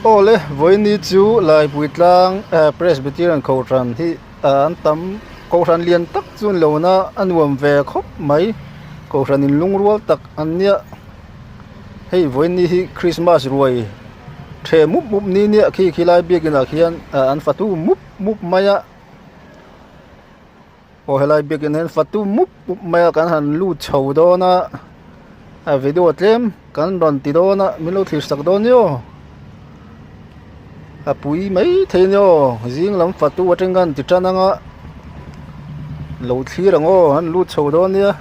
Awle vawiini chu Laipui tlang eh Presbyterian kohhran hi an tam kohhran lian tak chu an lo na a nuam ve khawp mai kohhran in lungrual tak an nia hei vawiini hi Christmas ruai the mup mup ni nia khi khilai biakin ah khian ah an fatu mup mup mai a aw helai biakin hian fatu mup mup mai a kan han lut chho dawn a a video tlem kan rawn ti dawn a min lo thlir sak dawn nia aw a pui mai thei ania aw zing lam fatu atang khan ti tan anga lo thlir ang aw an lut chho dawn nia.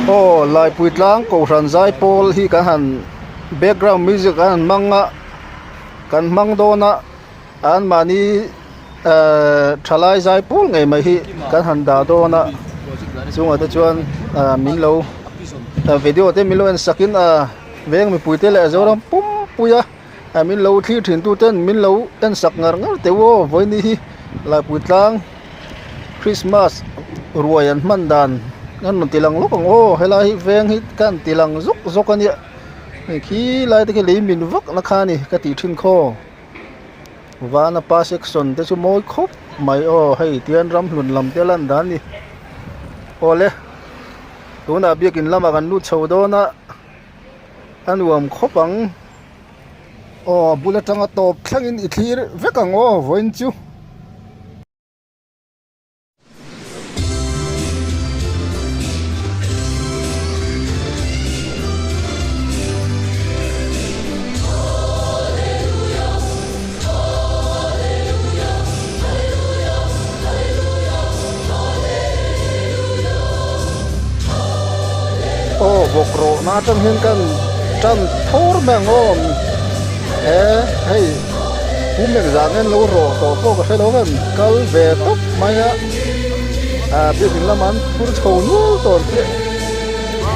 Aw Laipui tlang Kohhran Zaipawl hi kan han background music an han hmang a kan hmang dawn a anmahni ehh thalai zaipawl ngei mai hi kan han dah dawn a chungah te chuan ah min lo video te min lo en sak in ah veng mipui te leh Zoram pumpui a. A min lo thlir thin tu ten min lo en sak ngar ngar teuh aw vawiini hi Laipui tlang Christmas ruai an hman dan an rawn ti lang lawk ang aw helai hi veng hi ka han ti lang zawk zawk a nia hei khi lai te khi lei min vak na kha a ni ka tih thin khaw vana pa section te chu mawi khawp mai aw hei tian ramhlun lam te lan dan a ni awle tunah biakin lamah kan lut chho dawn a. A nuam khawp ang. Aw a bul atanga tawp thlengin i thlir vek ang aw vawiin chu. Aw bawk rawh na atang hian kan tan thawr mai ang aw he hei pum eng zah nge an lo rawh tawh pawh ka hre lo em kal ve tawp mai a ah building lamah an phur chho nual tawh ang chiah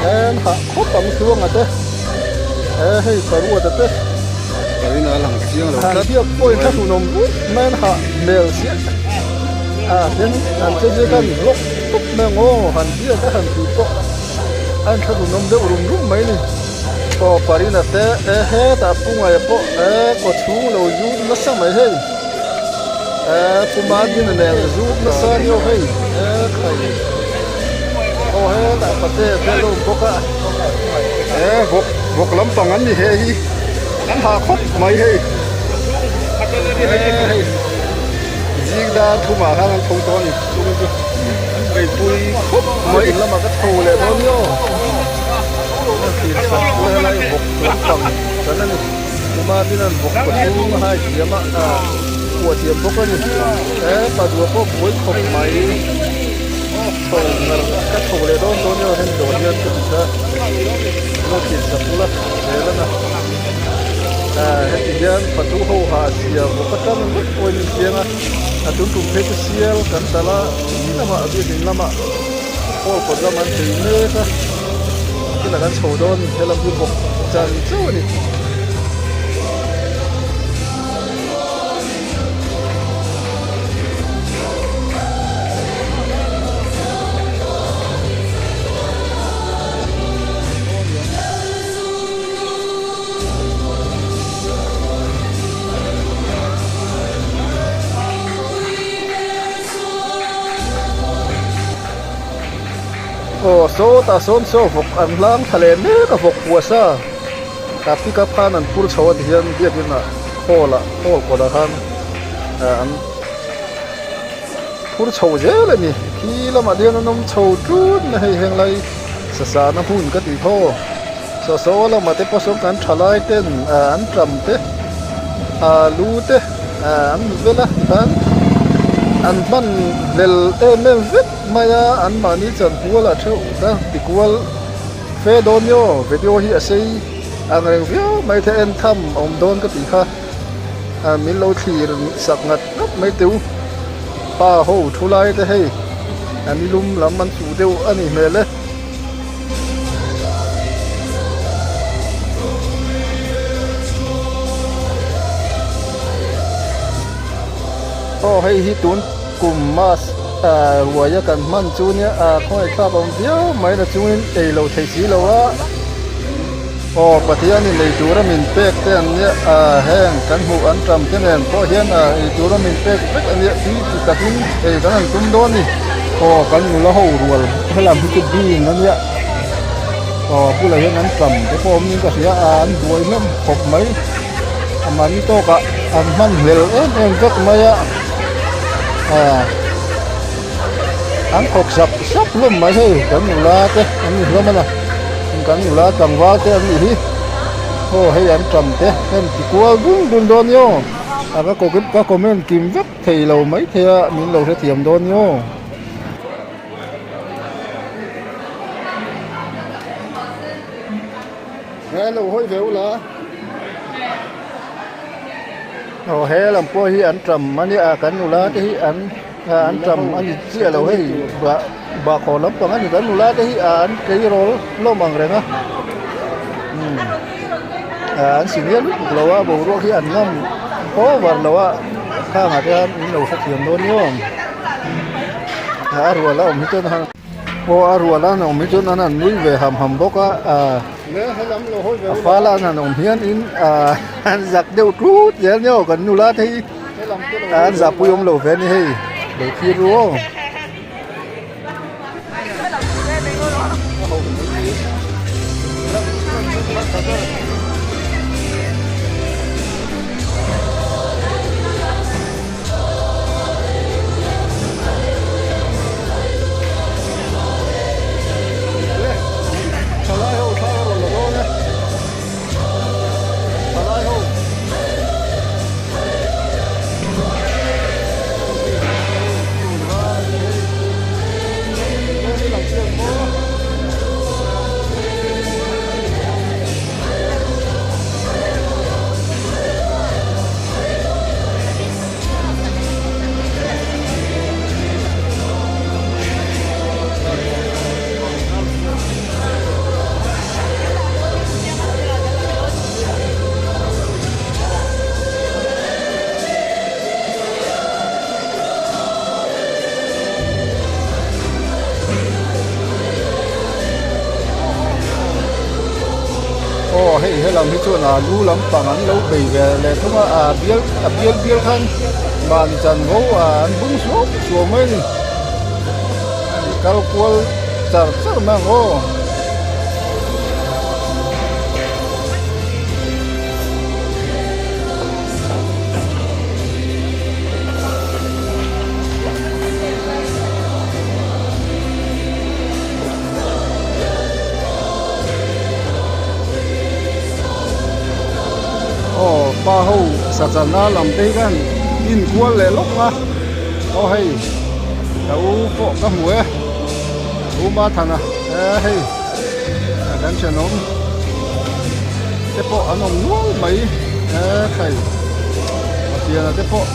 he an hah khawp ang tluanga te he hei paruata te han biak pawh in thlahrunawm vut mai an hah hmel chiah ah tin an che zir khan lawk tawp mai ang aw han biak a han tih pawh a inthlahrunawm deuh rum rum mai a ni aw parina te e hetah pungaia pawh e kaw chhung lo zut nasa mai hei e puma dina nen zut nasa a ni aw hei e khai. Aw hetah pate te an lo awm bawk a he vawk vawk lampang an ni he hi an ha khawp mai hei he hei zing dar thumah khan an tho tawh a ni chung chu pui khawp mai in lamah ka chho leh dawn ni aw thir sak pawh helai vawk lampang kan a ni kuma tin an vawk pathum a hai thiam a ah kuah thiam bawk a ni he padua pawh buai khawp mai. Chho ngar ka chho leh dawn dawn emaw hemi dawr hian ka ti kha lo thlir sak ula zel a na ah heti hian fatu ho ha zia bawk atang vek pawhin a inchiang a a tun tum phei chu sial kan tal a ni lamah a biakin lamah hall kawt lamah an chei mek a kinah kan chho dawn helam hi bawk chan chauh a ni. Aw sawtah sawn saw vawk an hlang thla leh mek a vawk puasa tah pickup khan an phur chho a ti hian biakin ah hall ah hall kawtah khan ah an phur chho zel a ni khi lamah te hian an awm chho tlut mai hei heng lai sasa na hmun ka tih thaw saw saw lamah te pawh sawn kan thalai ten ah an tram te alu te ah an vel a tikhan an hman vel em em vek mai a an mahni chanpual ah theuh ka tikual fe dawn nia aw video hi a sei ang reng viau mai the en tham a awm dawn ka tih kha ah min lo thlir sak ngat ngat mai teu pa ho thu lai te hei an lum lam an chuh deuh a nih hmel e. Aw hei hi tun kum mas. Ruaia kan hman chu nia khawngaihthlak awm viau mai na chungin ei lo thei si lo a. Aw Pathianin ei tura min pek te an nia heng kan hmuh an tam te nen pawh hian ei tura min pek vek a nia tui ti takin ei kan han tum dawn a ni. Aw kan nula ho rual helam hi chu bing a nia aw a bulah hian an tam te pawh awm niin ka hria a an buai hlawm khawp mai a mahni tawkah an hman hlel em em vek mai a an thawk sap sap hlawm mai hei kan nula te an ni hlawm a na kan nula tlangval te an nih hi aw hei an tam te heng ti kual dun dun dawn ni aw a ka ka comment kim vek thei lo mai thei a min lo hrethiam dawn ni aw. Hello hawi ve ula aw he lam pawh hi an tam a nia kan nula te hi an an tam a ni chiah lo hei bah bahkhawh lampang a ni kan nula te hi an tleirawl hlawm ang reng a umm an senior lutuk lo a boruak hi an ngam over lo a khangah te hian in lo hrethiam dawn ni awm a rual a awm hi chuan han aw a rual a awm hi chuan an han nui ve ham ham bawk a ah a fal a an han awm hian in ah an zak deuh tlut zel nia aw kan nula te hi an zahpui awm lo ve a ni hei lo thlir ru aw. Thalai ho thla a rawn la dawn e thalai ho Aw hei helam hi chuan a lu lampang an lo bei ve leh thung a a bial a bial bial khan mahni chanvo an bung suau suau mai a ni kal kual char char mai ang aw. Aw pa ho sachana lam te hi khan inkual leh lawk a aw hei ka u pawh ka hmu e u mathana e hei kan thenawm te pawh an awm nual mai e khai pathiana te pawh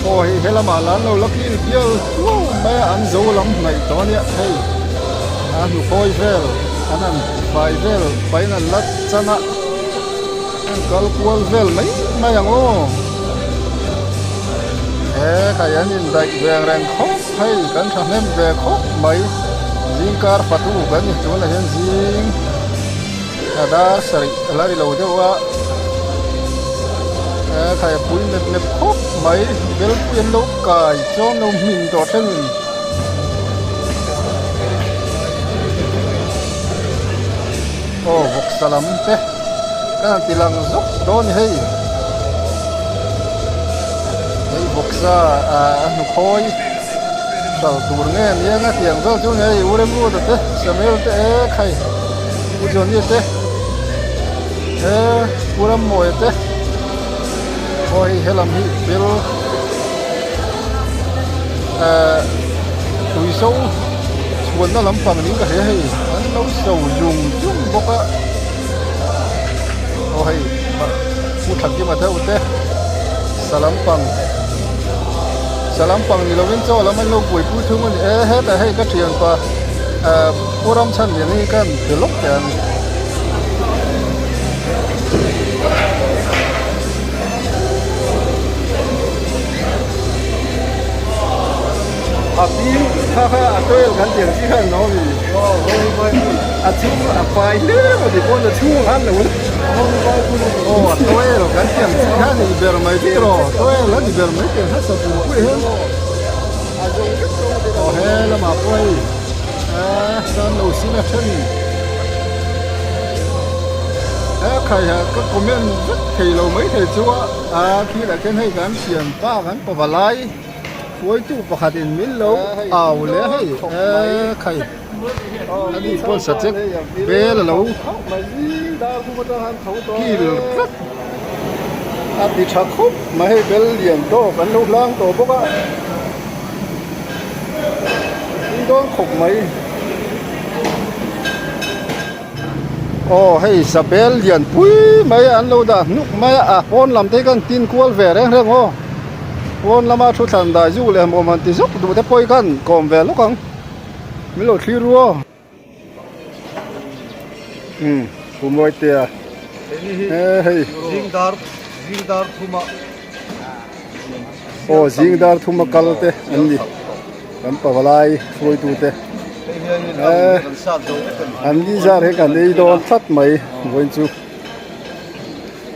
aw hei helamah lah an lo la kil bial tuau mai a an zo lam hnaih tawh a nia hei a hnukhawi vel an han fai vel pahin an la chan a an kal kual vel mai mai ang aw he khai an indaih ve ang reng khawp hei kan thahnem ve khawp mai zing kar fatu kan ni tunah hian zing a dar sarih a la ri lo deuh a he khai a pui mep mep khawp mai belpui an lo kai chuan lo hmin tawh thenin. Aw vawksa lam te ka han ti lang zawk dawn a ni hei hei vawksa ah a hnukhawi hral tur nge a ni anga tiang vel chu hei u Remruata te Samuel te e khai u Johnny te e u Rammawia te aw hei helam hi bel eh tuiso chhuanna lampang niin ka hria hei an lo so zung zung bawk a aw hei pu Thakima deuh te sa lampang sa lampang ni lovin chaw lam an lo buaipui thung a ni e hetah hei ka thianpa eh pu Ramchhanliana hi khan be lawk teh a ni. A bing kha kha a toil kan tih ang chi khan lo mi. A chhung a fai hle maw ti pawn a chhung han lo aw a toil kan tih ang chi kha a ni ber mai tih rawh toil a ni ber mai tih ang kha sapui pui hian aw he lamah pawh hei a san lo sin a then he khai ah ka comment vek thei lo mai thei chu a a khi lah khian hei kan thianpa kan pavalai Hruaitu pakhatin min lo au leh a hei e khai ani pawn sachek bel a lo kil tlat a ti tha khawp mai hei bel lian tawk an lo hlang tawh bawk a tui dawn khawp mai. Aw hei sabel lian pui mai an lo dah hnuk mai a a pawn lam te hi khan tin kual ve reng reng aw pawn lama thu thlan dai zuk leh hmuam han ti zuk duh te pawh hi khan kawm ve lawk ang min lo thlir ru aw umm pu Mawitea he hei zingdar zingdar thuma aw zingdar thuma kal te an ni. Kan pavalai hruaitute an ni zar hi kan ei dawn tlat mai vawiin chu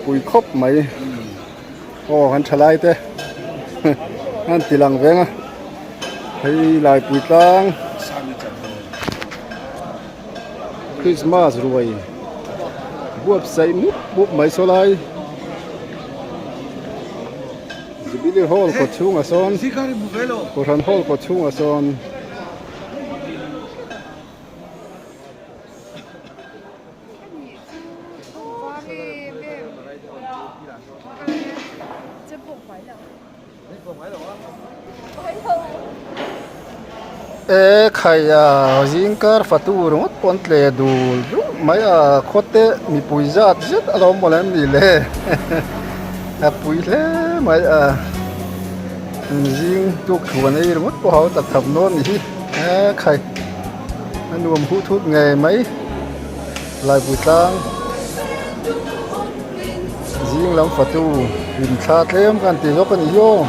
pui khawp mai aw kan thalai te an ti lang veng a hei laipui tlang Christmas ruai buatsaih mup mup mai saw lai. Jubilee Hall kawt chhungah sawn Kohhran Hall kawt chhungah sawn E khai a zingkar fatu ringawt pawh an tle dul dul mai a khawte mipui zat zet a lo mawlh em ni le a pui hle mai a zing tuk thu an ei ringawt pawh hau tak thap nawn ni hi e khai a nuam huh thut ngei mai laipui tlang zing lam fatu hlimthla tlem kan ti zawk a ni hi aw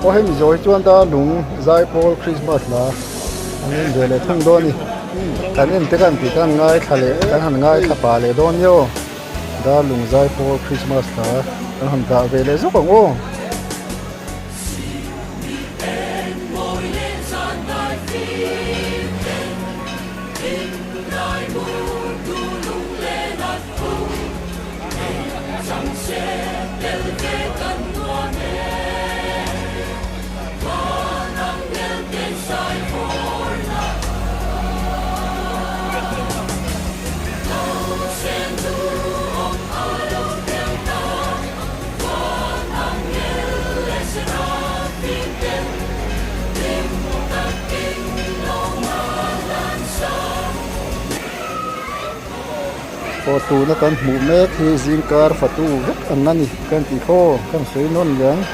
aw hemi zawh hi chuan ta lung zaipawl krismas la an en ve leh thung dawn a ni kan en te kan tih khan ngaithla leh kan han ngaithla pah leh dawn nia aw darlung zaipawl krismas la kan han dah ve leh zawk ang aw. Aw tuna kan hmuh mek hi zingkar fatu vek ang a ni kan tih khaw kan sawi nawn leh ang.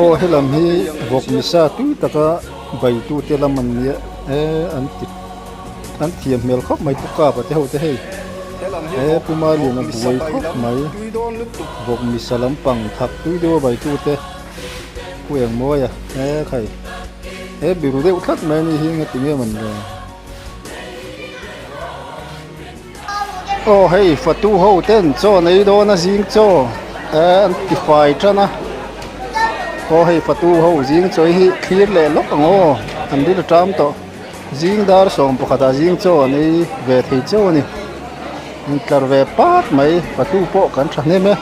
Aw helam hi vawk misa tui taka baitute lam an nia e an ti an thiam hmel khawp mai pu kapa te ho te hei he pu Malian a buai khawp mai vawk misa lampang thak tui deuha baitute pu Engmawia he khai he biru deuh tlat mai a ni hi engati nge man le. Aw hei fatu ho ten chaw an ei dawn a zing chaw eh an ti fai tan a aw hei fatu ho zing chaw hi thlir leh lawk ang aw an ril a tam tawh zing dar sawm pakhatah zing chaw an ei ve thei chauh a ni intlar ve pat mai fatu pawh kan thahnem e.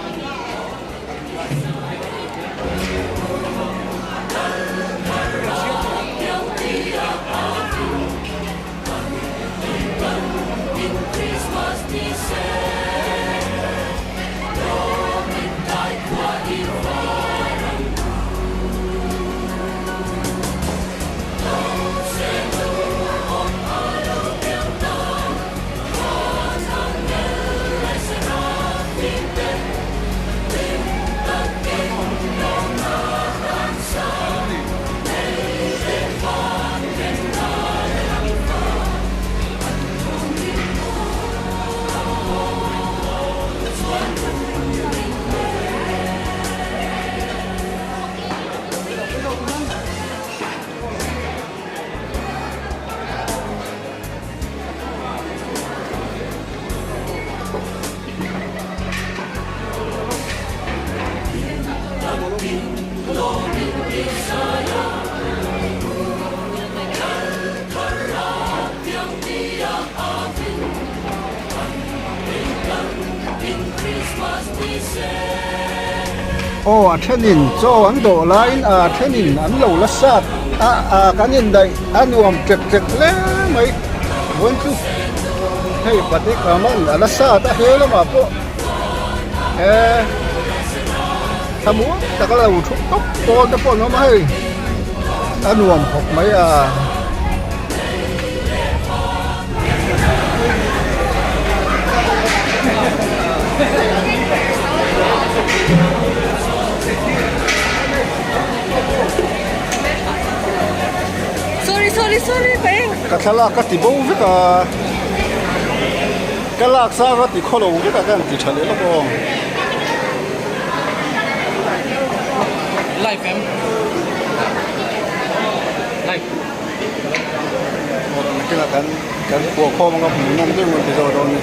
Aw a thenin chaw an dawh laiin a thenin an lo la sat a a kan indaih a nuam ṭek ṭek hle mai vawiin chu hei pate kaman a la sat a he lamah pawh he thlamuang taka lo thu tawp pawl te pawh an awm a hei a nuam khawp mai a. Ka thlalak ka ti bo vek a ka lak zar a ti khaw lo vek a ka han ti tha leh lawk aw. Nakinah kan kan phuah khawm anga hmuh nawm deuh an ti zawk dawn a ni.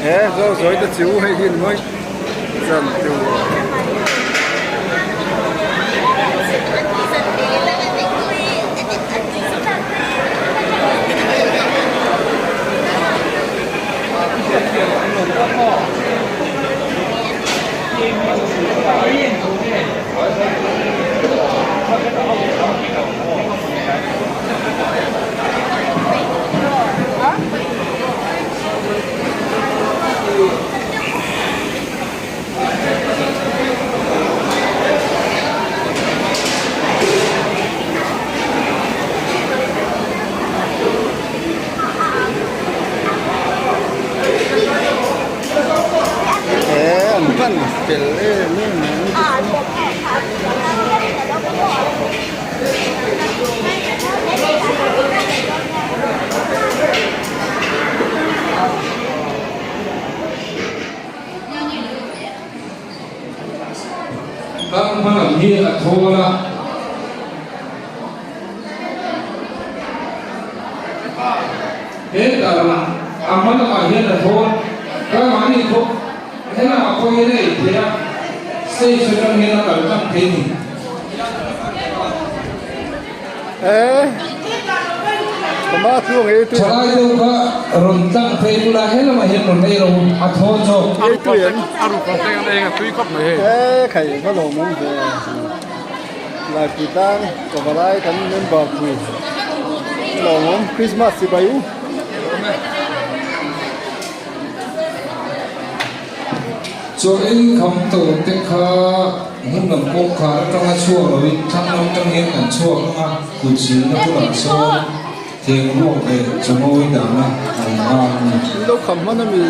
He zaw zawi te chu hei hi ni mawi zan tur. He an hman fel em em mai Tang hmalam hi a thawl a. He tar a hma lamah hian a thawn ka mahni khawp he lamah pawh hian a ei thei a, stage atang hian a kal tlang thei ni. Thalai deuh kha rawn tlang phei bula he lamah hian rawn ei lo a thawn zawk. Laipui tlang pavalai kan member pui lawmawm Christmas chibai u. Chaw ei kham tawh te kha hmun lam kawngkhar atanga chhuak loin thlang lam tang hian kan chhuak ang a, kut zilna bulah sawn theng ruak leh chaw ngawi dahna a awm nghal a ni. In lo kham hman a mi?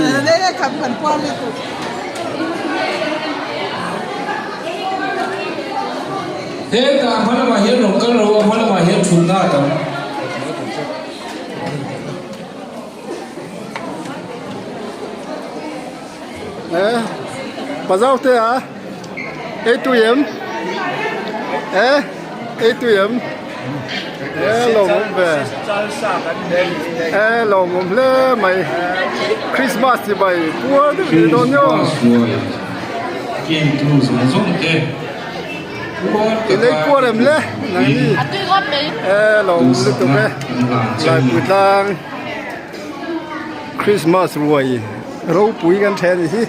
Hetah hma lamah hian rawn kal lo a, hma lamah hian thutna a tam. Eh, pazau te a, ei tui em? Eh, ei tui em? Eh, lawmawm ve. Eh, lawmawm hle mai. Christmas chi bai puar deuh ni dawn nio. Inei puar em le nangni e lo lutuk e Laipui tlang Christmas ruai ropui kan then hi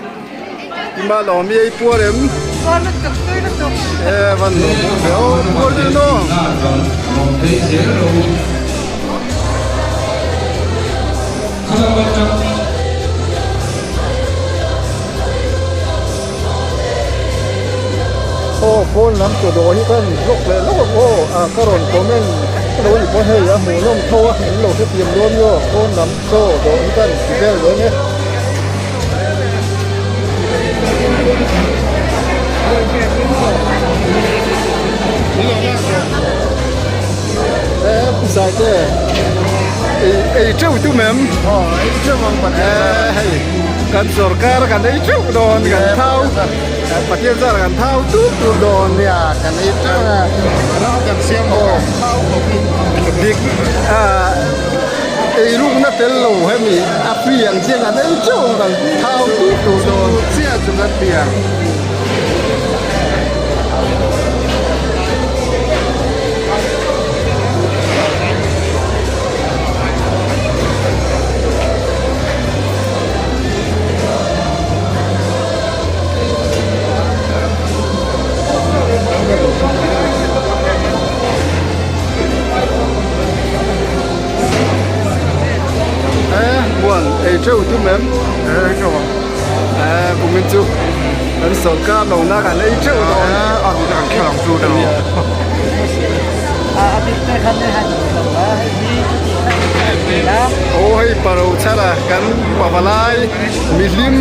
ima lawm i ei puar em e van lo hmuh ve aw puar deuh no. Aw pawn lam chaw dawh hi khan vlog leh lawk ang aw a ka rawn comment ka lo ni pawn hei a hmuhnawm tho a min lo hrethiam dawn nge aw pawn lam chaw dawh hi khan ti vel dawn e. He pu Saite ei ei teuh tum em? Aw ei teuh ang Pathian zar. Hei kan sorkar kan ei teuh dawn kan thau Pathian zar kan thau tur tur dawn. Nia kan ei teuh a ram kan siam bawk a thau khawp in. Dik ei rukna tel lo hemi a free ang chian kan ei teuh ang kan thau tur tur dawn. Chiah chu kan ti ang. tum em? Ei teuh ang. Eh kumin chu kan sawrkar lo na kan ei teuh dawn. Eh a ru te kan khel ang chu teuh. Aw hei paro chhar a kan pavalai mihlim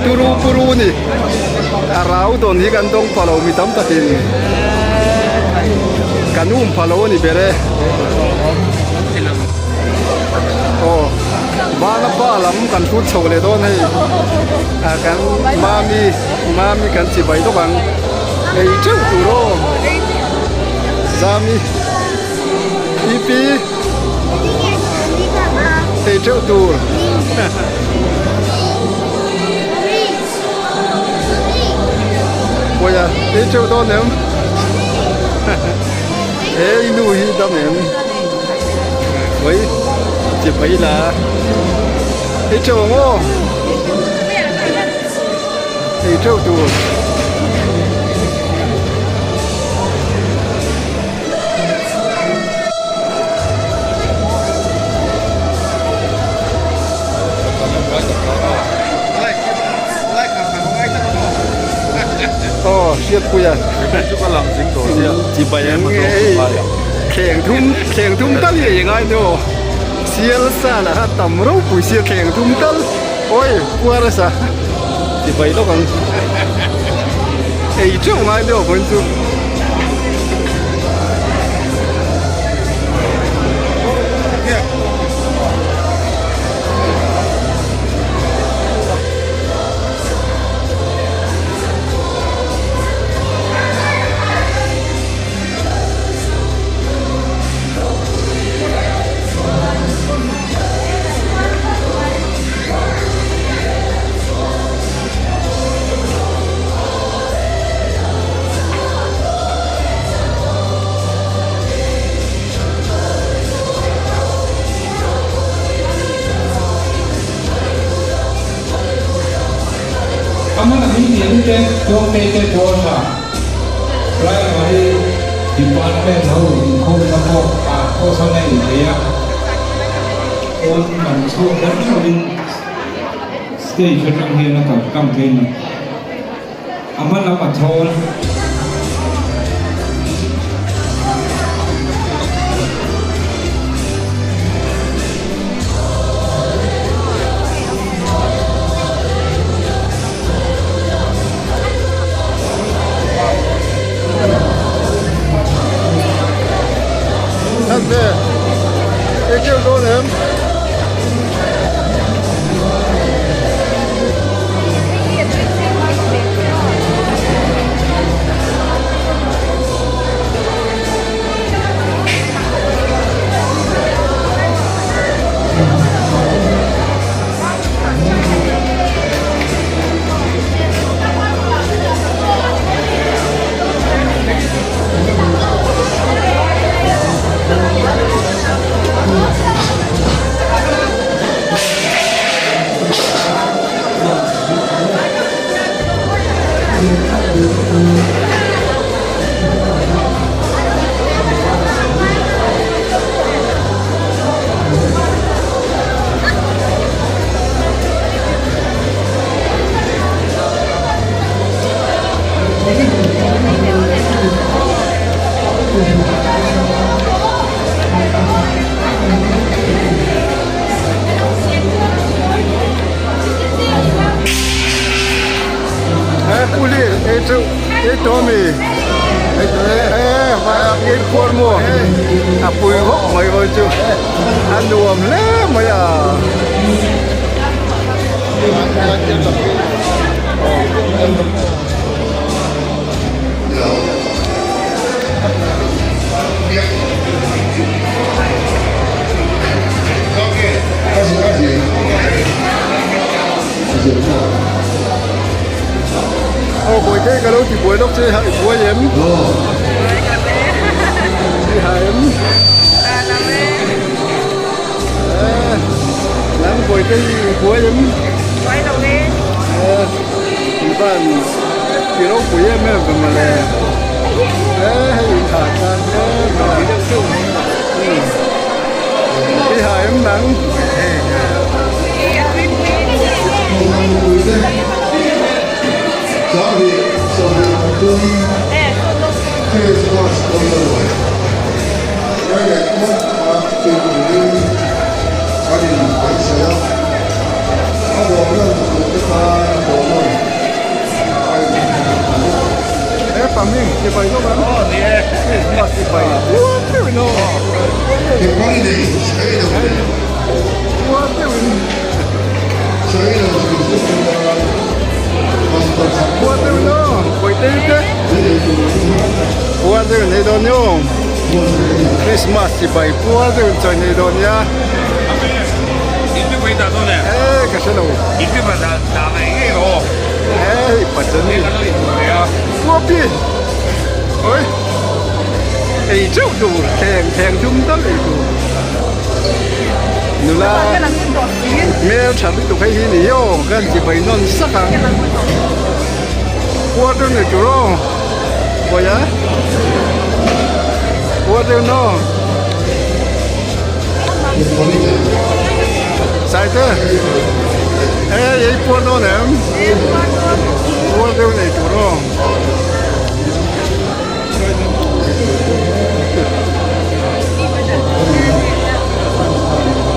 turu puru ni a rau dawn hi kan dawng pha lo mi tam takin kan um pha lo a ni ber e. Aw vana pa lam kan hrut chho leh dawn hei a kan mami mami kan chibai dawk ang ei teuh tur aw zami pipi ei teuh tur. Pawia ei teuh dawn em he i nu hi dam em oi chi mai la ei teuh ang aw ei teuh tur. Aw hriatpui a chibai ang nge hei thleng thum thleng thum tal hi ei ngai nia aw sial sa lah kha tam ropui sia thleng thum tal awi puar a sa chibai lawk ang ei teuh ngai nia aw vawiin chu. Amah hi in te Tawngte te Tualtha Primary Department ho inkhawmna pawh ah pawh sawn a inthei a, pawn lam chhuak deuh theuhin stage atang hian a kal tlang thei a ni. A hma lam a thawl. Thante, ei teuh dawn em? Uli ei chu ei tawh ami ei khuar maw a pui hawk mai hawi chu a nuam hle mai a. Aw buai te ka lo ti buai lawk che ha i buai em i ha em nang buai te i buai em buai lo e i van ti ropui em em ve mawle hei in ha tan i ha em nang. Christmas chibai pual deuh in chawi nei dawn nia e ka hre lo e hei pachani puapi oi ei teuh tur thleng thleng dum dal ei tur nula hmel tha lutuk hei hi ni aw kan chibai nawn sak ang pual deuh nei tur aw. Boya. What do you know? Saite. Eh, ei puar dawn em? Puar deuh nei tur aw.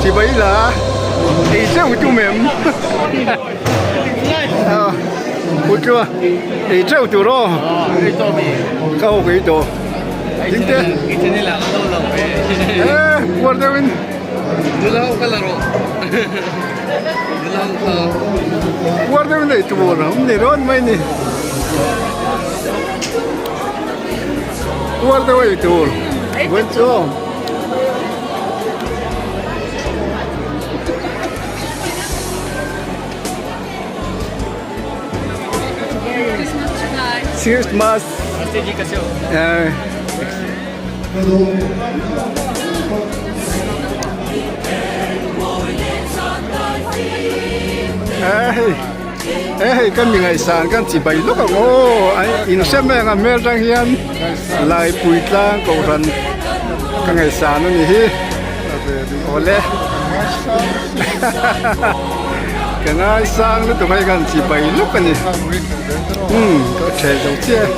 Chibai la. Ei teuh tum em? Puitlua ei teuh tur aw ka awk ei tawh ding te e puar deuh in puar deuh in ei tur a awm ni rawn mai ni puar deuh ei tur vawiin chu aw. Christmas eh hei kan mi ngaihsan kan chi bai lawk ang aw in hre mai ang a hmel atang hian laipui tlang kohhran ka ngaihsan a ni hi awle Ka ngaisang lutuk hei khan chipai luk a ni umm ka ṭheh zo chiah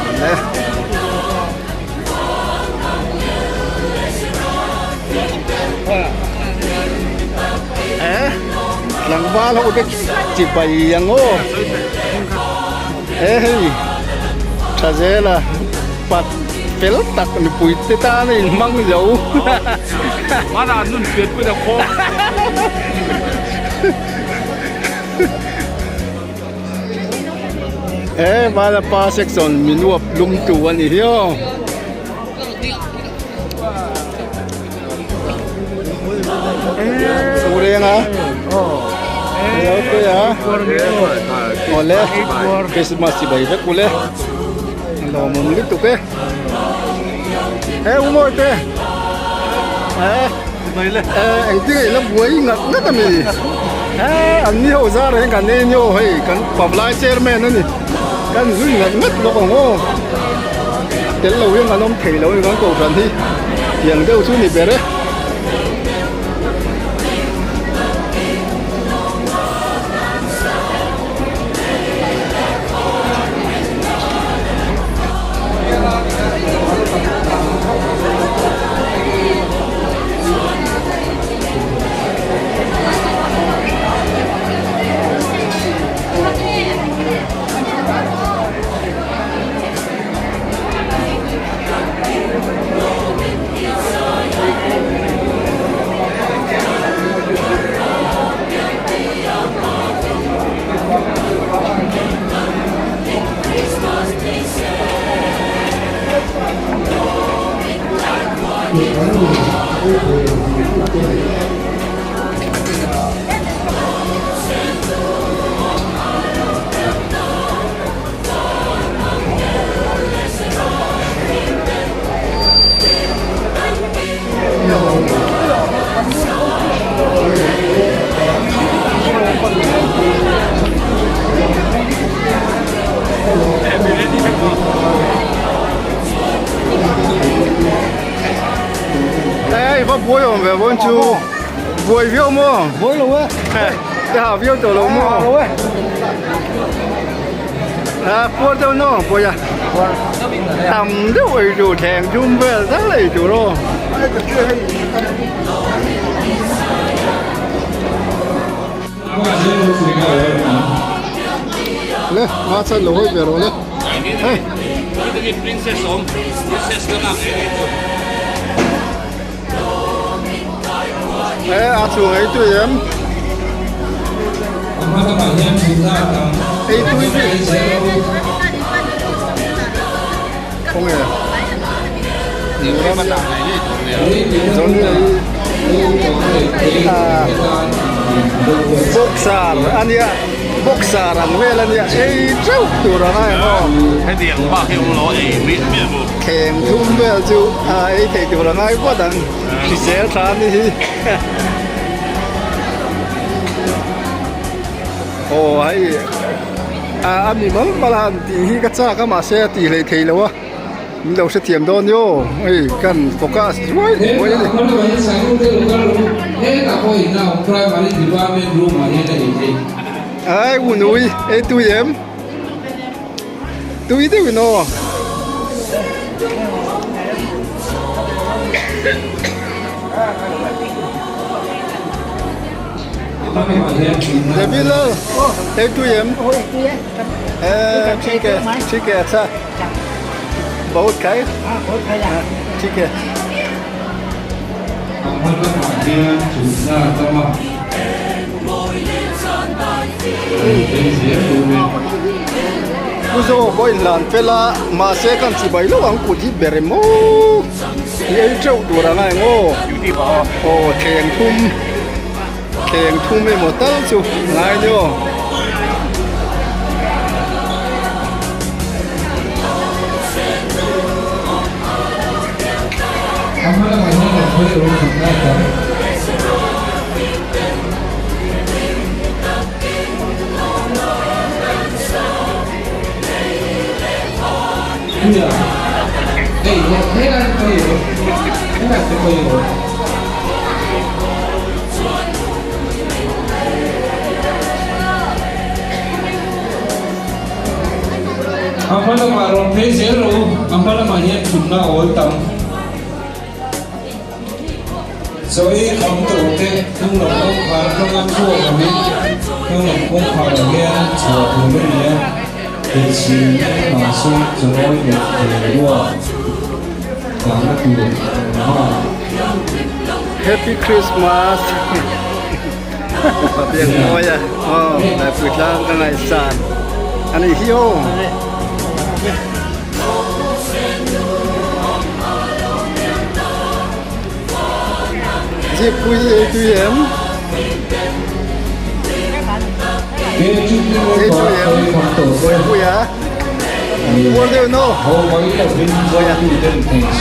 e le eh tlangval ho te chipai ang aw he hei tha zela pat fel tak nupui te tan a inhmang zo. Mana nun pian pui na khawm. Eh Vanapa section minuap lum tu a ni hi aw. Sureng a. Hello te a. Awle Christmas chi bai vek ule. Lawmawm lutuk e. He u mawi te eh engtin nge ila buai ngat ngat a mi eh an ni ho zar hian kan ei ni aw hei kan pavlai chairman a ni kan zui ngat ngat lawk ang aw tel lo hian kan awm thei lo a ni kan kohhran hi tiang deuh chu ni ber e. Ê, va buai awm ve vawn chu buai viau maw buai lo e te ha viau tawh lo maw lo e a puar deuh naw buai a. Tam deuh ei tur thleng thum vel tal ei tur aw. Le ma chan lo hawi ve rawh le. Hei. E a chhung ei tui em? Ei tui bik. Khawnge? Boxer ania boxer ang vel ania ei teuh tur ang a emaw. Hetiang bak hi awm lo ei miah miah bu. Thleng thum vel chu a ei thei tur a ngai vat ang hrisel tha a ni hi. Aw hei a mi mal mal a han tih hi ka chak a mahse a tih hleih theih loh a min lo hrethiam dawn ni aw hei kan focus zuai zuai a ni. Ai unui ei tui em? Tui deuh in aw. Devil ei tui em? Eh, ठीक है, ठीक है, अच्छा. बहुत खाए? ठीक है. Pu Zo pawh in hlan fel a, mahse kan chi bai lo ang kut hi ber em aw, i ei teuh tur ang a eng aw, aw thleng thum, thleng thum emaw tal chu ngai ni aw. A hma lamah rawn phei zel rawh u, a hma lamah hian thutna a awl tam. Chaw ei kham tawh te hnung lam kawngkhar atanga chhuak angin hnung lam kawngkhar ah hian chhuah tur a ni a, kutchhing lamah sawn chaw nawi leh thei ruak dahna tur a awm nghal. Happy Christmas Biak mawi a aw Laipui tlang ka ngaihsan a nih hi aw. Zikpui ei tui em? Ei tui em? Bawihpui a? Uar deuh no? Bawia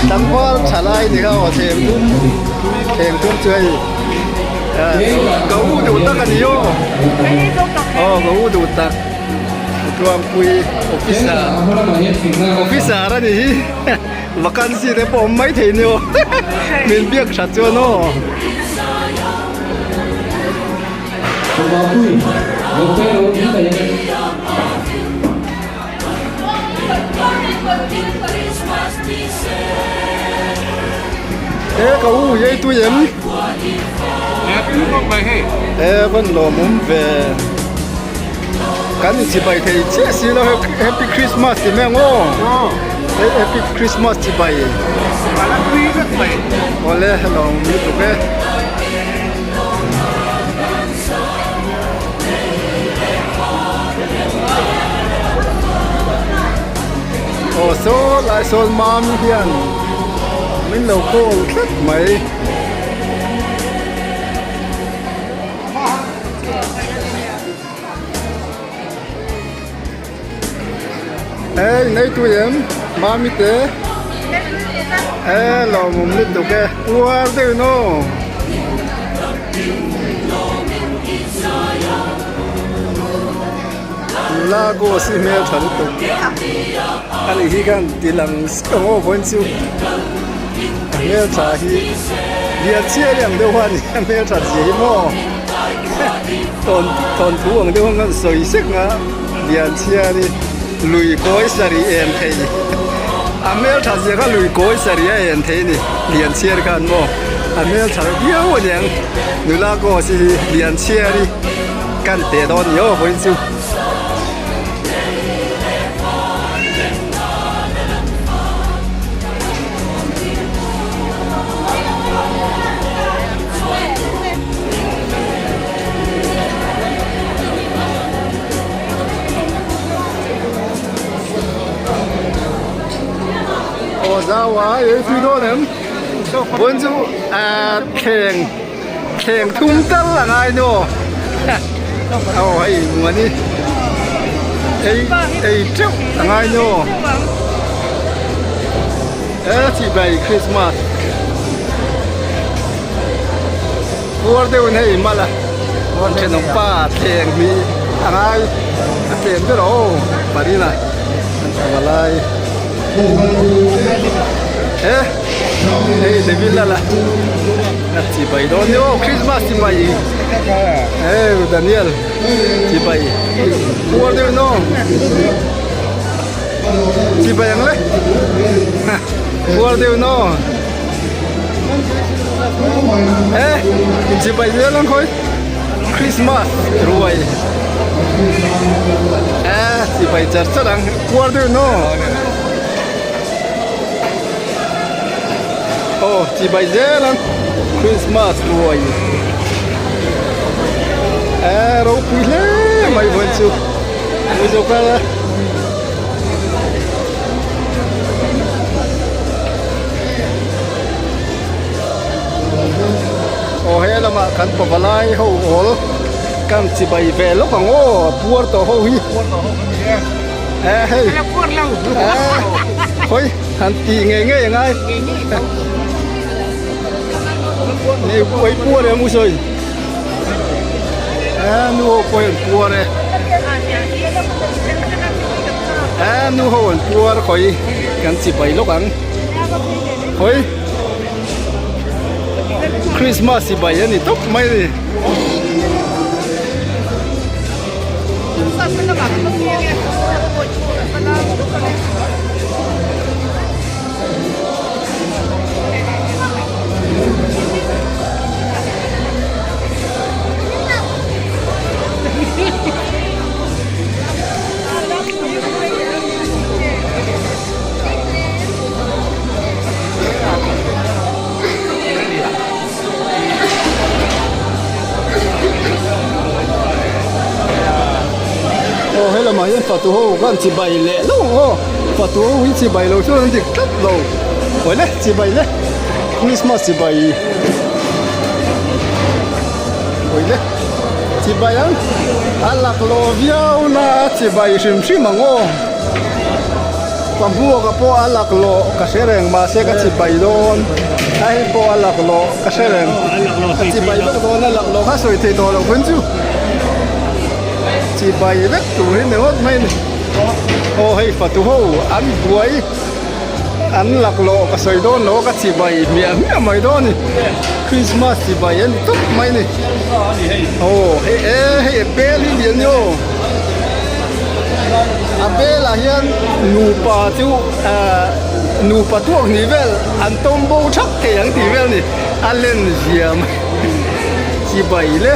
tlangval tha lai ni kha aw thleng thum thleng thum chu hei ka u duh tak a ni aw aw ka u duh tak. Tuangpui officer officer a ni hi vacancy te pawh awm mai thei ni aw min biak that chuan aw. E ka u ei tui em? E van lawmawm ve. Kan inchibai thei chiah si lo Happy Christmas ti mai ang aw. Happy Christmas chibai. Awle lawmawm lutuk e. Aw saw lai sawn mami hian min lo call tlat mai. Ê nei tui em mami te ê lawmawm lutuk e uar deuh in aw. Nula ghost hi hmel tha lutuk a nih hi khan ti lang ang aw vawiin chu a hmel tha hi lian chiah ang deuh a ni a hmel that zia hi maw tawn tawn thu ang deuh ang an sawi sek a lian chiah a ni. Lui kawi sarih en thei a hmeltha zia kha lui kawi sarih a en thei a ni Lianchhiari khan maw a hmeltha viau a niang nula kaw si hi Lianchhiari kan teh dawn ni aw vawiin chu. Aw zau a ei tui dawn em vawiin chu ahh thleng thleng thum tal a ngai nu aw hei muani ei ei teuh a ngai nu e chibai Christmas. Puar deuhin hei mal a thenawm pa thleng hi a ngai a tlem ber aw Marina an ta va lai he hei Devil lala a chibai dawn ni aw Christmas chibai he Daniel chibai puar deuhin aw chibai ang le puar deuhin aw. Ê, chibai zel ang khawi Christmas ruai Ê, chibai char char ang puar deuh no Aw, chibai zel ang Christmas ruai Ê, ropui hle mai vawiin chu Mizo kal a. Aw he lamah kan pavalai ho awl kan chibai ve lawk ang aw puar tawh ho hi e hei hawi han tih ngei ngei a ngai nei puai puar em u sawi e nu ho pawh hian puar e e nu ho an puar khawi kan chibai lawk ang. Hawi Christmas hi bai a ni tawp mai a ni. Aw he lamah hian fatu ho khan chibai leh lo ang aw fatu ho hi chibai lo chuan an dik tlat lo hawi le chibai le Christmas chibai hawi le chibai ang a laklawh viau na chibai hrim hrim ang aw. Pambuaka pawh a laklawh ka hre reng mahse ka chibai dawn a hei pawh a laklawh ka hre reng ka chibai vek dawn a laklawh kha sawi thei tawh loh pawn chu chibai vek tur hi ni ngawt mai a ni aw hei fatu ho an buai an laklawh ka sawi dawn lo a ka chibai hmiah hmiah mai dawn a ni Christmas chibai a ni tawp mai a ni aw hei e hei a bel hi lian ni aw. A belah hian nupa chu ahh nupa tuak ni vel an tawm bo thak thei ang tih vel a ni a len zia mai chibai le.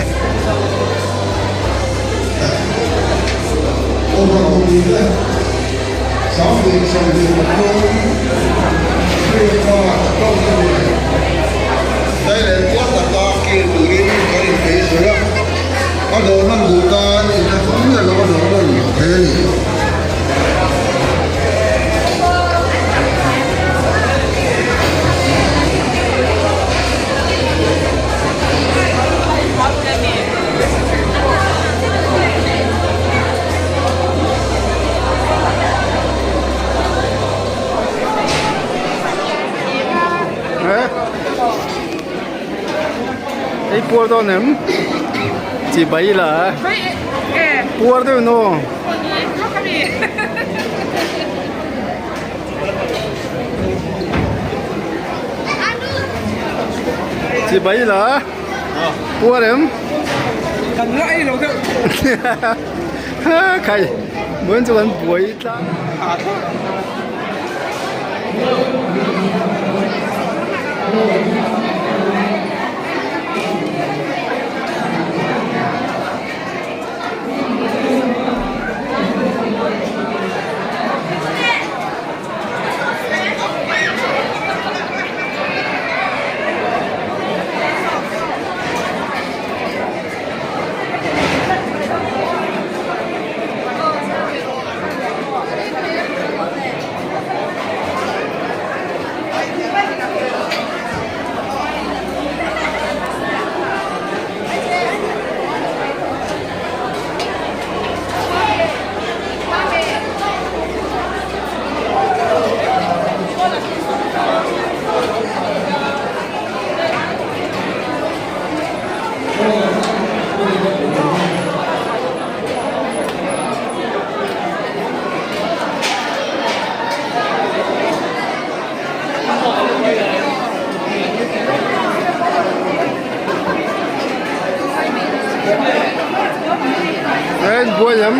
A dawr hman duh tan in hre fawm miah lo a dawr hman thei a ni. Ei puar dawn em? Chibai la puar deuh no. Chibai la puar em? Kan la ei lo deuh. Khai. Vawiin chu kan buai tlang. Ê, buai em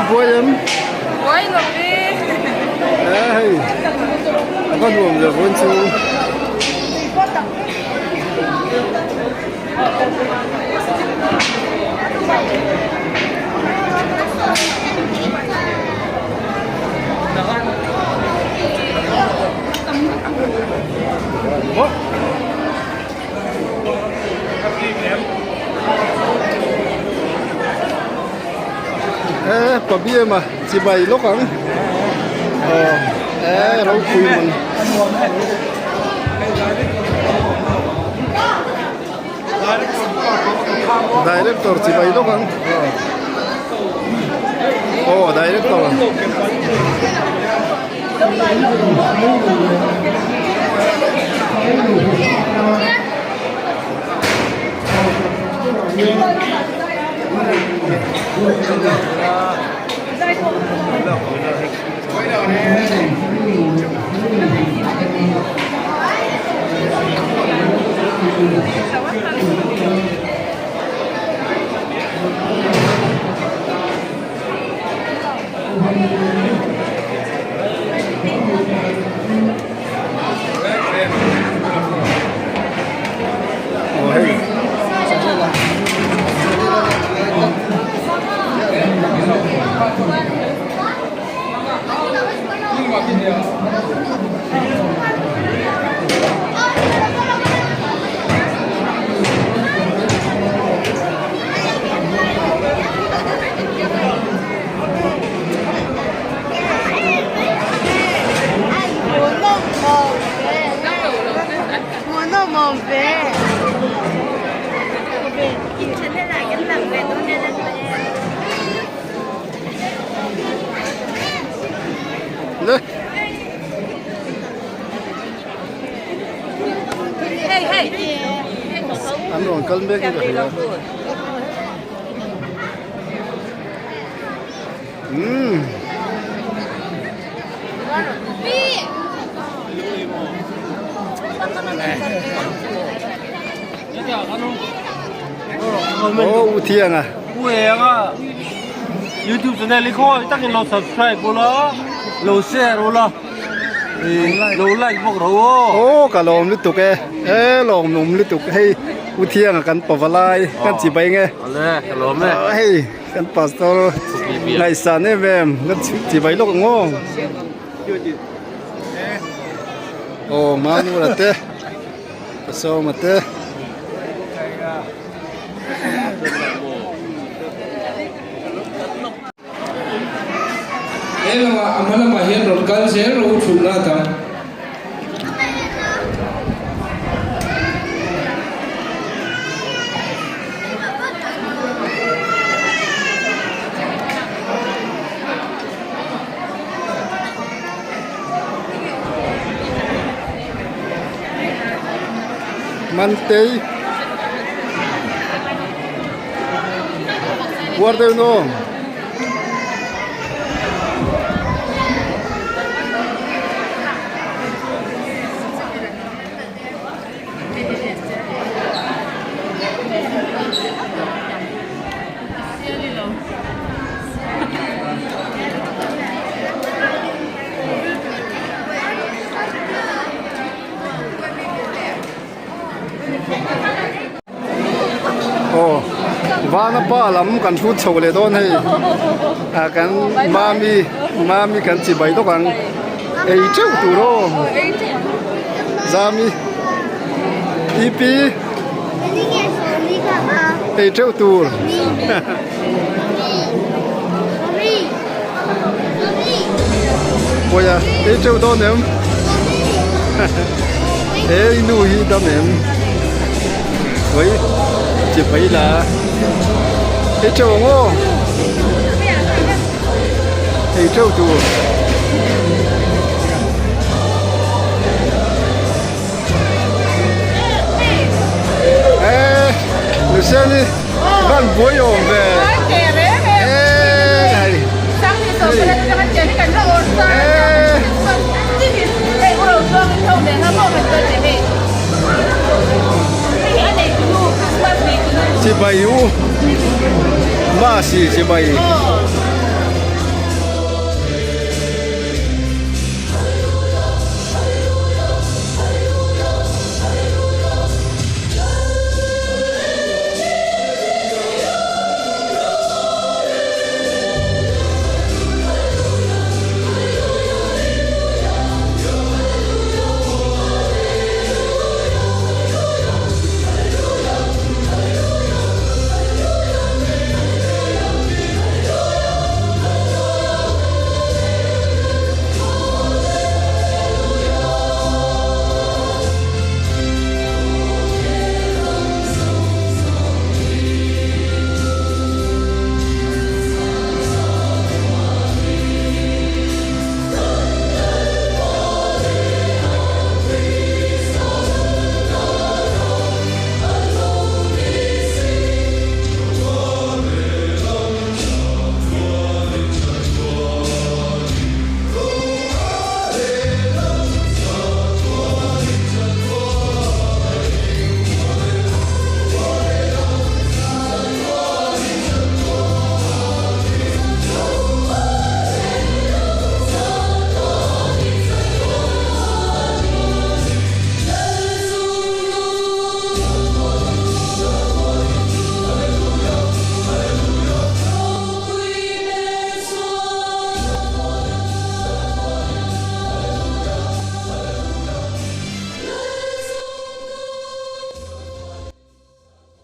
buai em Buai lo ve. Ê, hei a va nuam ve vawn chu. E pabiama chibai lawk ang aw e ropui man. Director chibai lawk ang aw director. Aw hei. Le. An rawn kal mek in ka hria. Umm. Aw u thiang a. U eng a. YouTube channel hi khawi takin lo subscribe ula, lo share ula, lo like bawk rawh aw. Aw ka lawm lutuk e, e lawmawm lutuk hei u thianga kan pavalai kan chibai nge. Awle ka lawm e. Hei kan pastor ngaihsan em em kan chibai lawk ang aw. Aw Manura te Pasawma te. He lamah a hma lamah hian rawn kal zel rawh u thutna a tam. Mantei Puar deuh no. Vana pa lam kan hrut chho leh dawn hei ah kan mami mami kan chi bai dawk ang ei teuh tur aw zami pipi ei teuh tur. Pawia ei teuh dawn em he i nu hi dam em ui chi pai la ei teuh ang aw ei teuh tur. Eee Luciani van buai awm ve eee hei chibai u masi chibai.